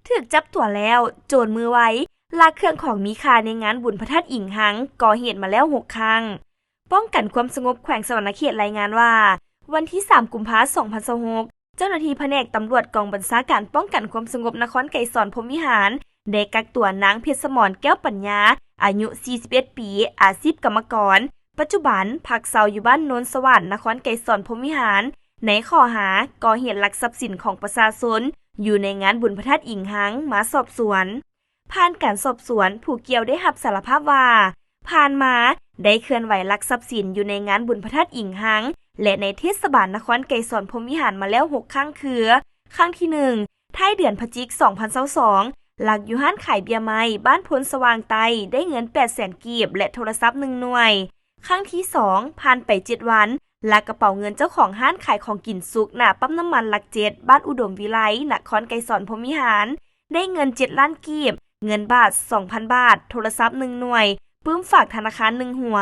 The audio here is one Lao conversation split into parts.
ຖືກຈັບຕົວແລ້ວ, ໂຈນມືໄວ ລັກເຄື່ອງຂອງມີຄ່າໃນງານບຸນພະທາດອີງຮັງ ກໍ່ເຫດມາແລ້ວຫົກຄັ້ງ. ປ້ອງກັນຄວາມສະຫງົບແຂວງສະຫວັນນະເຂດລາຍງານວ່າ, ວັນທີສາມ ກຸມພາ ສອງພັນຊາວຫົກ ເຈົ້າໜ້າທີ່ພະແນກຕຳຫຼວດກອງບັນຊາການປ້ອງກັນຄວາມສະຫງົບນະຄອນໄກສອນ ພົມວິຫານ ໄດ້ກັກຕົວນາງ ເພັດສະໝອນ ແກ້ວປັນຍາ ອາຍຸ ສີ່ສິບເອັດ ປີ, ອາຊີບກຳມະກອນ, ປັດຈຸບັນພັກເຊົາຢູ່ບ້ານໂນນສະຫວາດ ນະຄອນໄກສອນ ພົມວິຫານ ໃນຂໍ້ຫາກໍ່ເຫດລັກຊັບສິນຂອງປະຊາຊົນ ຢູ່ໃນງານບຸນພະທາດອີງຮັງ ມາສອບສວນ. ຜ່ານການສອບສວນ, ຜູ້ກ່ຽວໄດ້ຮັບສາລະພາບວ່າ ຜ່ານມາໄດ້ເຄື່ອນໄຫວລັກຊັບສິນຢູ່ໃນງານບຸນພະທາດອີງຮັງ ແລະ ໃນເທດສະບານນະຄອນໄກສອນ ພົມວິຫານ ມາແລ້ວຫົກຄັ້ງຄື, ຄັ້ງທີໜຶ່ງ ທ້າຍເດືອນພະຈິກ ສອງພັນຊາວສອງ ລັກຢູ່ຮ້ານຂາຍເບຍໄມ້ ບ້ານໂພນສະຫວ່າງໃຕ້ ໄດ້ເງິນແປດແສນກີບ ແລະ ໂທລະສັບໜຶ່ງໜ່ວຍ. ຄັ້ງທີສອງ ຜ່ານໄປເຈັດວັນ, ລັກກະເປົາເງິນເຈົ້າຂອງຮ້ານຂາຍຂອງກິນສຸກ ໜ້າປ້ຳນ້ຳມັນຫຼັກເຈັດ ບ້ານອຸດົມວິໄລ ນະຄອນໄກສອນ ພົມວິຫານ ໄດ້ເງິນເຈັດລ້ານກີບ, ເງິນບາດສອງພັນບາດ, ໂທລະສັບໜຶ່ງໜ່ວຍ, ປຶ້ມຝາກທະນາຄານໜຶ່ງຫົວ.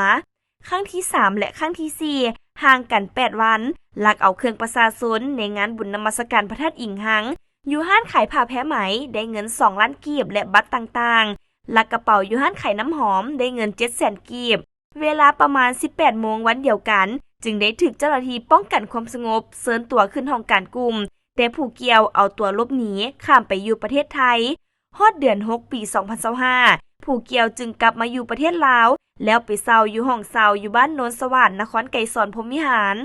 ຄັ້ງທີສາມ ແລະ ຄັ້ງທີສີ່ ຫ່າງກັນແປດວັນ, ລັກເອົາເຄື່ອງປະຊາຊົນໃນງານບຸນນະມັດສະການພະທາດອີງຮັງ ຢູ່ຮ້ານຂາຍຜ້າແພໄໝ ໄດ້ເງິນສອງລ້ານກີບ ແລະ ບັດຕ່າງໆ, ລັກກະເປົາຢູ່ຮ້ານຂາຍນ້ຳຫອມ ໄດ້ເງິນເຈັດແສນກີບ. ເວລາປະມານສິບແປດໂມງວັນດຽວກັນ, ຈຶ່ງໄດ້ຖືກເຈົ້າໜ້າທີ່ປ້ອງກັນຄວາມສະຫງົບເຊີນຕົວຂຶ້ນຫ້ອງການກຸ່ມ, ແຕ່ຜູ້ກ່ຽວເອົາຕົວຫຼົບໜີຂ້າມໄປຢູ່ປະເທດໄທ. ຮອດເດືອນຫົກ ປີສອງພັນຊາວຫ້າ ຜູ້ກ່ຽວຈຶ່ງກັບມາຢູ່ປະເທດລາວ ແລ້ວໄປເຊົ່າຢູ່ຫ້ອງເຊົ່າຢູ່ບ້ານໂນນສະຫວາດ ນະຄອນໄກສອນ ພົມວິຫານ.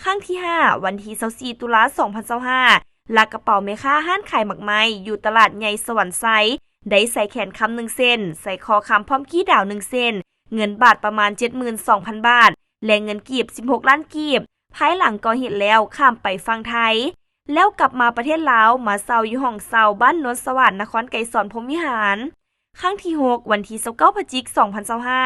ຄັ້ງທີຫ້າ ວັນທີຊາວສີ່ ຕຸລາ ສອງພັນຊາວຫ້າ ລັກກະເປົາແມ່ຄ້າຮ້ານຂາຍໝາກໄມ້ຢູ່ຕະຫຼາດໃຫຍ່ສະຫວັນໄຊ ໄດ້ສາຍແຂນຄຳໜຶ່ງເສັ້ນ, ສາຍຄໍຄຳພ້ອມກີ້ດາວໜຶ່ງເສັ້ນ, ເງິນບາດປະມານເຈັດໝື່ນສອງພັນບາດ ແລະ ເງິນກີບສິບຫົກລ້ານກີບ, ພາຍຫຼັງກໍ່ເຫດແລ້ວຂ້າມໄປຝັ່ງໄທ ແລ້ວກັບມາປະເທດລາວ ມາເຊົ່າຢູ່ຫ້ອງເຊົ່າບ້ານໂນນສະຫວາດ ນະຄອນໄກສອນ ພົມວິຫານ. ຄັ້ງທີຫົກ ວັນທີຊາວເກົ້າ ພະຈິກ ສອງພັນຊາວຫ້າ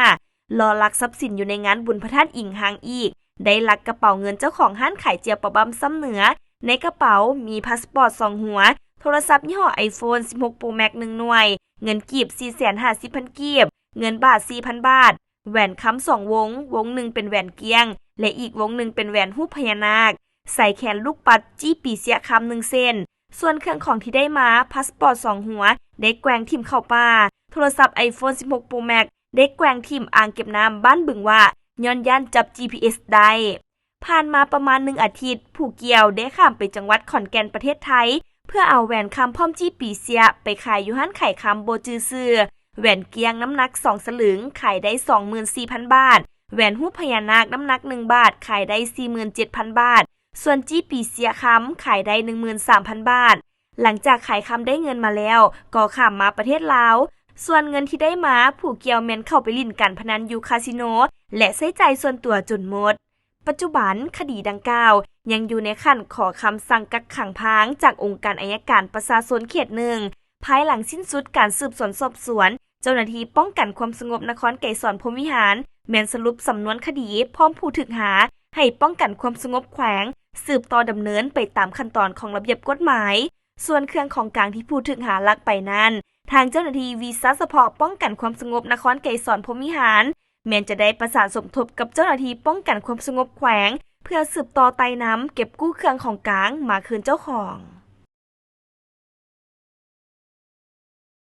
ລໍລັກຊັບສິນຢູ່ໃນງານບຸນພະທາດອີງຮັງອີກ, ໄດ້ລັກກະເປົາເງິນເຈົ້າຂອງຮ້ານຂາຍເຈຍປາບັ້ມຊ້ຳເໜືອ, ໃນກະເປົາມີພາສປອດສອງຫົວ, ໂທລະສັບຍີ່ຫໍ້ໄອໂຟນສິບຫົກໂປຣແມັກໜຶ່ງໜ່ວຍ, ເງິນກີບສີ່ແສນຫ້າສິບພັນກີບ, ເງິນບາດສີ່ພັນບາດ, ແຫວນຄຳສອງວົງ, ວົງໜຶ່ງເປັນແຫວນກ້ຽງ ແລະ ອີກວົງໜຶ່ງເປັນແຫວນຮູບພະຍານາກ, ສາຍແຂນລູກປັດຈີ້ປີເຊຍຄຳໜຶ່ງເສັ້ນ. ສ່ວນເຄື່ອງຂອງທີ່ໄດ້ມາ, ພາສປອດສອງຫົວ ໄດ້ແກວ່ງຖິ້ມເຂົ້າປ່າ, ໂທລະສັບໄອໂຟນສິບຫົກໂປຣແມັກ ໄດ້ແກວ່ງຖິ້ມອ່າງເກັບນ້ຳບ້ານບຶງຫວາ ຍ້ອນຢ້ານຈັບຈີພີເອັສໄດ້. ຜ່ານມາປະມານໜຶ່ງອາທິດ, ຜູ້ກ່ຽວໄດ້ຂ້າມໄປຈັງຫວັດຂອນແກ່ນ ປະເທດໄທ ເພື່ອເອົາແຫວນຄຳພ້ອມຈີ້ປີເຊຍໄປຂາຍຢູ່ຮ້ານຂາຍຄຳບໍ່ຈື່ຊື່. ແຫວນກ້ຽງນ້ຳໜັກສອງສະຫຼຶງ ຂາຍໄດ້ສອງໝື່ນສີ່ພັນບາດ, ແຫວນຮູບພະຍານາກນ້ຳໜັກໜຶ່ງບາດ ຂາຍໄດ້ສີ່ໝື່ນເຈັດພັນບາດ, ສ່ວນຈີ້ປີເຊຍຄຳ ຂາຍໄດ້ໜຶ່ງໝື່ນສາມພັນບາດ. ຫຼັງຈາກຂາຍຄຳໄດ້ເງິນມາແລ້ວ, ກໍຂ້າມມາປະເທດລາວ. ສ່ວນເງິນທີ່ໄດ້ມາ, ຜູ້ກ່ຽວແມ່ນເຂົ້າໄປຫຼິ້ນການພະນັນຢູ່ຄາສິໂນ ແລະ ໃຊ້ຈ່າຍສ່ວນຕົວຈົນໝົດ. ປັດຈຸບັນ, ຄະດີດັ່ງກ່າວຍັງຢູ່ໃນຂັ້ນຂໍຄຳສັ່ງກັກຂັງພາງຈາກອົງການໄອຍະການປະຊາຊົນເຂດໜຶ່ງ. ພາຍຫຼັງສິ້ນສຸດການສືບສວນສອບສວນ, ເຈົ້າໜ້າທີ່ປ້ອງກັນຄວາມສະຫງົບນະຄອນໄກສອນ ພົມວິຫານ ແມ່ນສະຫຼຸບສຳນວນຄະດີພ້ອມຜູ້ຖືກຫາ ໃຫ້ປ້ອງກັນຄວາມສະຫງົບແຂວງ ສືບຕໍ່ດຳເນີນໄປຕາມຂັ້ນຕອນຂອງລະບຽບກົດໝາຍ. ສ່ວນເຄື່ອງຂອງກາງທີ່ຜູ້ຖືກຫາລັກໄປນັ້ນ, ທາງເຈົ້າໜ້າທີ່ວິຊາສະເພາະປ້ອງກັນຄວາມສະຫງົບນະຄອນໄກສອນ ພົມວິຫານ ແມ່ນຈະໄດ້ປະສານສົມທົບກັບເຈົ້າໜ້າທີ່ປ້ອງກັນຄວາມສະຫງົບແຂວງ ເພື່ອສືບຕໍ່ໄຕ່ນຳເກັບກູ້ເຄື່ອງຂອງກາງມາຄືນເຈົ້າຂອງ.